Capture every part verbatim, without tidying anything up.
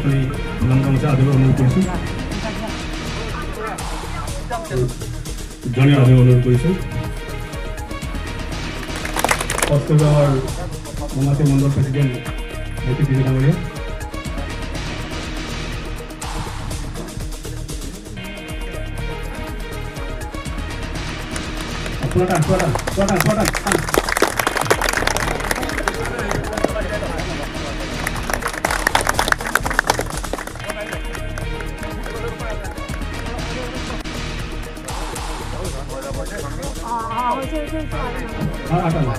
আমি নাম গামোচা আদৰে অনুৰোধ কৰিছোঁ। জনে আদৰে অনুৰোধ কৰিছোঁ। কষ্ট গাঁৱৰ নমাটি মণ্ডল প্ৰেচিডেণ্ট ভাইটি পিজু ডাঙৰীয়া। Pulang, pulang, pulang, pulang. Ah, ah, হৈছে, হৈছে, হৈছে। Ah, ah, ah.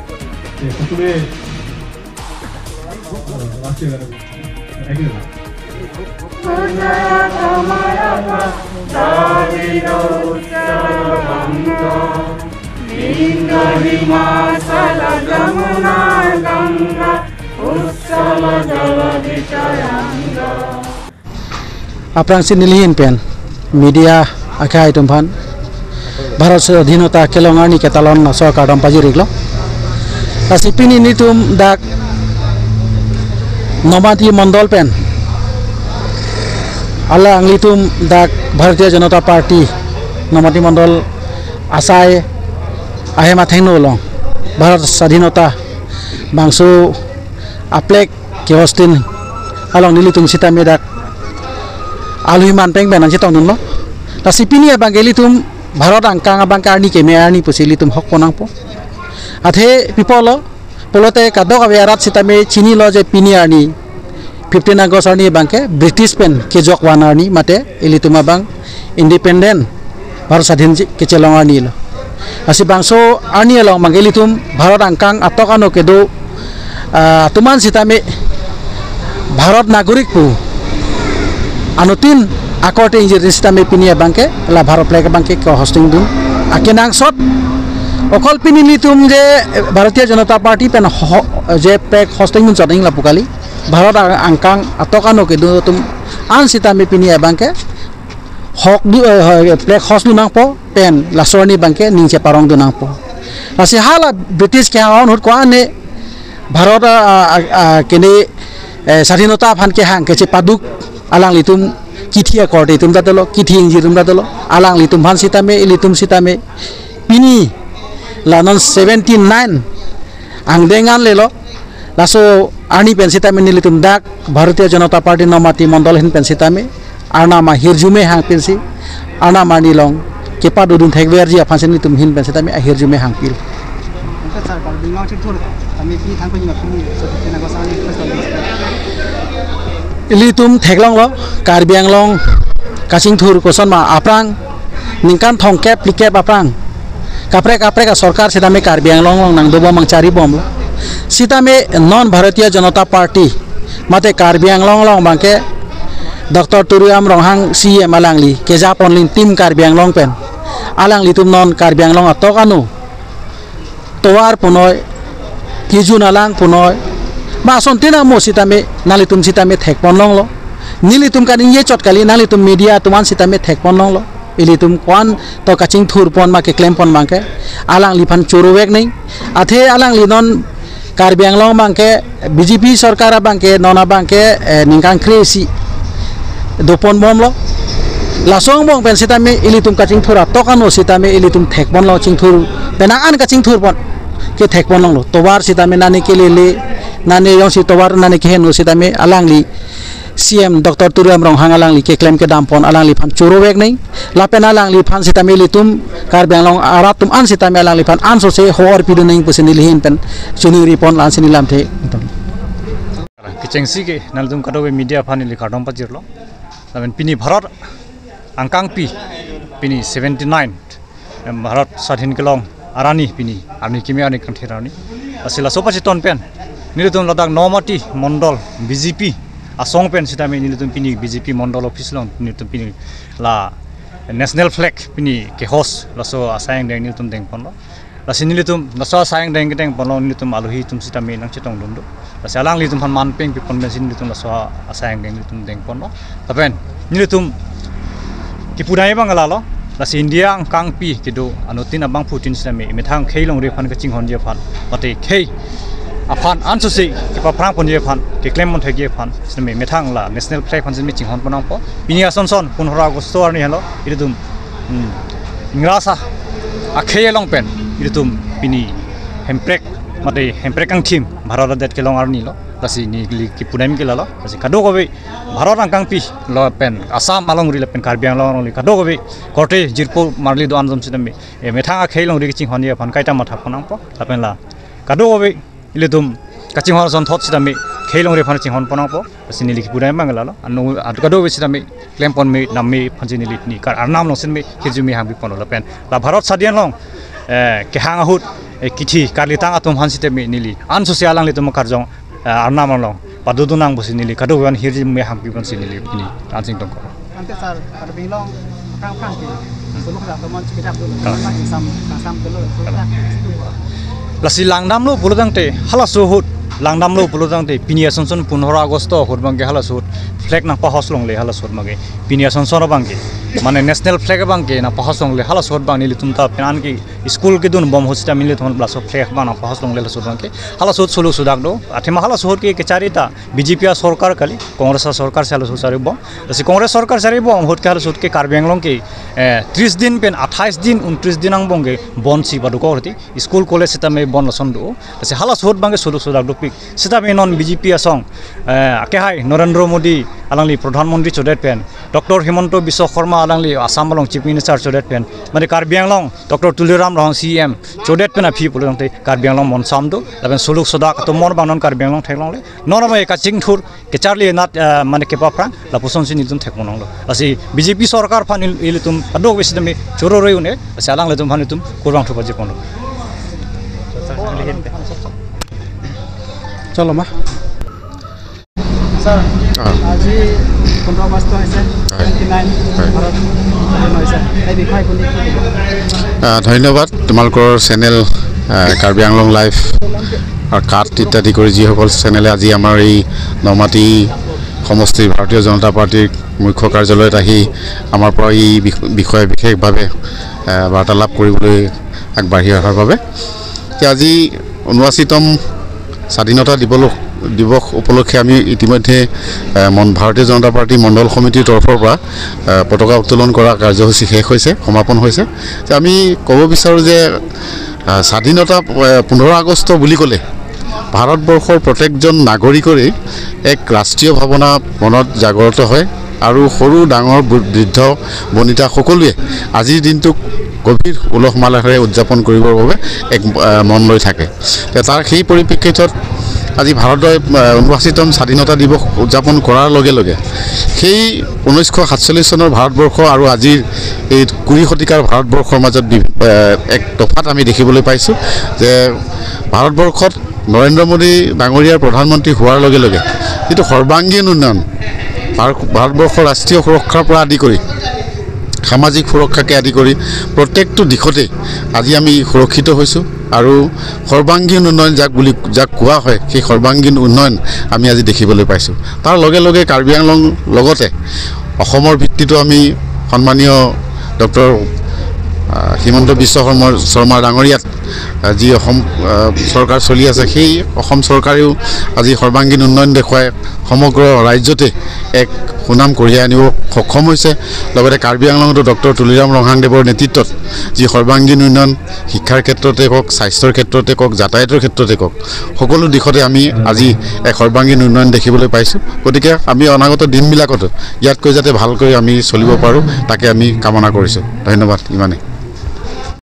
Eh, satu deh. Aphrangsi nelihin pen media akhai atum aphan Bharat Swadhinota kelong arni ketalon laso akardom pajir-iklo. Lasi pini nelitum dak Nomati Mondol pen, alanglitum dak Bharatiya Janata Party Nomati Mondol asai ahem athengno along Bharat Swadhinota bangso a-flag kehosting along nelitum sitame dak alohi manpeng pen nangchetongdunlo. Lasi pini abangke ilitum Bharat angkang abangke arni keme arni pusi ilitum hokpon nangpo. Athe pi apotlo, pulote kadokave arat sitame chinilo je pini arni fifteen August arni abangke British pen kejok van arni mate ilitum abang independent Bharat Swadhin kechelong arnilo. Lasi bangso arni along abangke ilitum Bharat angkang atok ano kedo, ah, atum an sitame Bharat nagorik pu anuttin akorte ingjir sitame pini abangke la Bharat flag abangke kehosting dun akenangsot. Okol pini nelitum je Bharatiya Janata Party pen ho-, je flag hosting dun chot ingla pu kali. Bharat ang-, angkang atok ano kedo atum an sitame pini abangke hok du, eh, flag host dun nangpo pen laso arni abangke ning cheparong dun nangpo. Lasi hala British kehang ahut ko-an ne Bharat, ah, ah, ah, kene, eh, Swadhinota aphan kehang kechepaduk alanglitum kithi akorte atum ta dolo, kithi ingjir atum ta dolo, alanglitum aphan sitame, ilitum sitame pini la non seventy nine angdeng anlelo. Laso arni pen sitame nelitum dak Bharatiya Janata Party Nomati Mondol ahin pen sitame Arnam ahirjume hangpinsi, Arnam arni along kepado dun thekverji aphansi nelitum ahin pen sitame ahirjume hangpilo. Sir, Karbi Anglong chithur, kami pini thanpo ji ma pini, so, pini ko sa ni, first of all. Ilitum theklonglo, Karbi Anglong kachingthur koson ma aphrang, ningkan thomkep phlikep aphrang kaprek kaprek asorkar sitame Karbi Anglong along nangdobom nangcharibomlo. Sitame non Bharatiya Janata Party mate Karbi Anglong along abangke Doctor Tuliram Ronghang C E M alangli kejaponlin Team Karbi Anglong pen alanglitum non Karbi Anglong atok ano tovar punoi, kejun alang punoi, ma asontin amo sitame nanglitum sitame thekponlonglo. Nelitum kaningje chot kali, nanglitum media atum an sitame thekponlonglo. Ilitum ko-an to kachingthurpon ma keklempon abangke alangliphan chorovek nang. Athe alangli non Karbi Anglong abangke B J P sorkar abangke non abangke, eh, ningkan kre-isi doponbomlo. Laso angbong pen sitame ilitum kachingthur atok ano sitame ilitum thekponlo, chingthur penang an kachingthurpon ke thekponlonglo. Tovar sitame nane kelele, nane jongsi tovar nane keheno sitame alangli C E M Doctor Tuliram Ronghang alangli keklem kedampon alangliphan chorovek nang. Lapen alangliphan sitame ilitum Karbi Anglong arat atum an sitame alangliphan ansose hor pidun nang pusi nelihin pen chuning ripon la-ansi nelamthe. Kechengsi ke nanglitum kadokave media aphan neli kardom pajirlo. Lapen pini Bharat angkangpi, pini seventy nine, em, Bharat Swadhin kelong arni pini, arni keme arni kangthir arni. Lasi laso pachiton pen nelitum ladak Nomati Mondol B J P asong pen sitame nelitum pini B J P Mondol office along nelitum pini la national flag pini ke-host laso asai angdeng nelitum dengponlo. Lasi nelitum laso asai angdeng kedengponlo, nelitum alohi atum sitame nangchetongdun do. Lasi alanglitum aphan manpeng pipon pensi nelitum laso asai angdeng nelitum dengponlo. Lapen nelitum kipudai abang lalo. Lasi India angkangpi kedo anuttin abangphutin sitame imethang khei longri aphan kachinghonji aphan, mate khei aphan ansose kepaphrang ponji aphan, keklem pon thekji aphan sitame methang la national flag aphan sitame chinghon pon nangpo. Pini asonson pondro August arni henlo ilitum, hmm, ingrasa akhei along pen ilitum pini hemprek mate hemprek kangthim Bharat adet kelong arni lo. Lasi neli kipu nangji ke lalo. Lasi kadokave Bharat angkangpi lapen Assam alongri lapen Karbi Anglong alongri kadokave korte jirpo marli do-an atum sitame, eh, methang akhei alongri kachinghonji aphan kaita matha pon nangpo. Lapen la kadokave ilitum kachinghon asonthot sitame khei alongri aphan chinghon pon nangpo. Lasi neli kipu nangji abang ke lalo. Anu adu kadokave sitame klem pon me nam me aphansi neli pini kar Arnam along sitame hirjume hangpi ponlo lapen la Bharat sadin along, eh, kehang ahut, eh, kithi karlitang atum aphan sitame neli ansose alanglitum karjong, eh, Arnam along padodun nang pusi neli kadokave aphan hirjume hangpi ponsi neli pini ansing tongko. Ante sir, Karbi Anglong phrang phrang ke Soluk Sodak atum chikidap dolo. Ah. Kangsam, kangsam dolo. Lasi langdamlo pulotangte, halaso ahut langdamlo pulotangte, pini asonson pondro August ahut abang ke halaso ahut flag nangpahos longle, halaso ahut abang ke pini asonson abang ke, mane national flag abang ke nangpahos longle, halaso ahut abang nelitum ta penang ke school kedun bom ahut sitame nelitum laso flag abang nangpahos longle, halaso ahut abang ke. Halaso ahut Soluk Sodak do, athema halaso ahut ke kechari ta B J P asorkar kali, Congress asorkar si halaso ahut chari bom. Lasi Congress sorkar chari bom ahut ke halaso ahut ke Karbi Anglong ke, eh, tris din pen athais din, untris din angbong ke bon si padokok reti, school college sitame bon lason do. Lasi halaso ahut abang ke Soluk Sodak dopik. Sitame non B J P asong, eh, akehai Narendra Modi alangli Pradhan Mantri chodet pen, Doctor Himanta Biswa Sarma alangli Assam along Chief Minister chodet pen, mane Karbi Anglong Doctor Tuliram Ronghang C E M chodet pen aphi pulotangte Karbi Anglong monsam do, lapen Soluk Sodak atum mon abang non Karbi Anglong theklongle. Non amei kachingthur kecharli nat, eh, mane kepaphrang lapusonsi nelitum thek pon nanglo. Lasi B J P sorkar aphan il-, ilitum kadokave sitame choro roi un-e, lasi alanglitum aphan itum kurvangthu pajir ponlo. চলো মা। ছাৰ, আহ। আজি পোন্ধৰ আগষ্ট হৈছে, হয়। Twenty nine হয়। ভাৰত স্বাধীন হৈছে। এই বিষয়ে আপুনি কি ক'ব? আহ, ধন্যবাদ তোমালোকৰ চেনেল, আহ, কাৰ্বি আংলং লাইভ আৰু কাট ইত্যাদি কৰি যিসকল চেনেলে আজি আমাৰ এই নমাটি সমষ্টিৰ ভাৰতীয় জনতা পাৰ্টিৰ মুখ্য কাৰ্যালয়ত আহি আমাৰ পৰা এই বিষ-, বিষয়ে বিশেষভাৱে, আহ, বাৰ্তালাপ কৰিবলৈ আগবাঢ়ি অহাৰ বাবে। এতিয়া আজি ঊনআশীতম স্বাধীনতা দিৱস, দিৱস উপলক্ষে আমি ইতিমধ্যে, আহ, মন-, ভাৰতীয় জনতা পাৰ্টি মণ্ডল সমিতিৰ তৰফৰ পৰা, আহ, পতাকা উত্তোলন কৰা কাৰ্যসূচী শেষ হৈছে, সমাপন হৈছে। এতিয়া আমি ক'ব বিচাৰোঁ যে, আহ, স্বাধীনতা, আহ, পোন্ধৰ আগষ্ট বুলি ক'লে ভাৰতবৰ্ষৰ প্ৰত্যেকজন নাগৰিকৰেই এক ৰাষ্ট্ৰীয় ভাৱনা মনত জাগ্ৰত হয় আৰু সৰু ডাঙৰ বৃ-, বৃদ্ধ বনিতা সকলোৱে আজিৰ দিনটোক গভীৰ উলহ মালহেৰে উদযাপন কৰিবৰ বাবে এক, আহ, মন লৈ থাকে। তে তাৰ সেই পৰিপ্ৰেক্ষিতত আজি ভাৰতই, আহ, ঊনআশীতম স্বাধীনতা দিৱস উদযাপন কৰাৰ লগে লগে সেই ঊনৈছশ সাতচল্লিছ চনৰ ভাৰতবৰ্ষ আৰু আজিৰ এই কুৰি শতিকাৰ ভাৰতবৰ্ষৰ মাজত বি-, আহ, এক তফাত আমি দেখিবলৈ পাইছোঁ যে ভাৰতবৰ্ষত নৰেন্দ্ৰ মোদী ডাঙৰীয়াৰ প্ৰধানমন্ত্ৰী হোৱাৰ লগে লগে যিটো সৰ্বাংগীন উন্নয়ন, ভাৰ-, ভাৰতবৰ্ষৰ ৰাষ্ট্ৰীয় সুৰক্ষাৰ পৰা আদি কৰি সামাজিক সুৰক্ষাকে আদি কৰি প্ৰত্যেকটো দিশতে আজি আমি সুৰক্ষিত হৈছোঁ আৰু সৰ্বাংগীন উন্নয়ন যাক বুলি, যাক কোৱা হয়, সেই সৰ্বাংগীন উন্নয়ন আমি আজি দেখিবলৈ পাইছোঁ। তাৰ লগে লগে কাৰ্বি আংলং লগতে অসমৰ ভিত্তিতো আমি সন্মানীয় ডক্টৰ, আহ, হিমন্ত বিশ্ব শৰ্মা, শৰ্মা ডাঙৰীয়াত, আহ, যি অসম, আহ, চৰকাৰ চলি আছে, সেই অসম চৰকাৰেও আজি সৰ্বাংগীন উন্নয়ন দেখুৱাই সমগ্ৰ ৰাজ্যতে এক সুনাম কঢ়িয়াই আনিব সক্ষম হৈছে। লগতে কাৰ্বি আংলঙতো ডক্টৰ তুলিৰাম ৰংহাংদেৱৰ নেতৃত্বত যি সৰ্বাংগীন উন্নয়ন, শিক্ষাৰ ক্ষেত্ৰতে কওক, স্বাস্থ্যৰ ক্ষেত্ৰতে কওক, যাতায়াতৰ ক্ষেত্ৰতে কওক, সকলো দিশতে আমি আজি এক সৰ্বাংগীন উন্নয়ন দেখিবলৈ পাইছোঁ। গতিকে আমি অনাগত দিনবিলাকতো ইয়াতকৈ যাতে ভালকৈ আমি চলিব পাৰোঁ, তাকে আমি কামনা কৰিছোঁ। ধন্যবাদ। ইমানেই।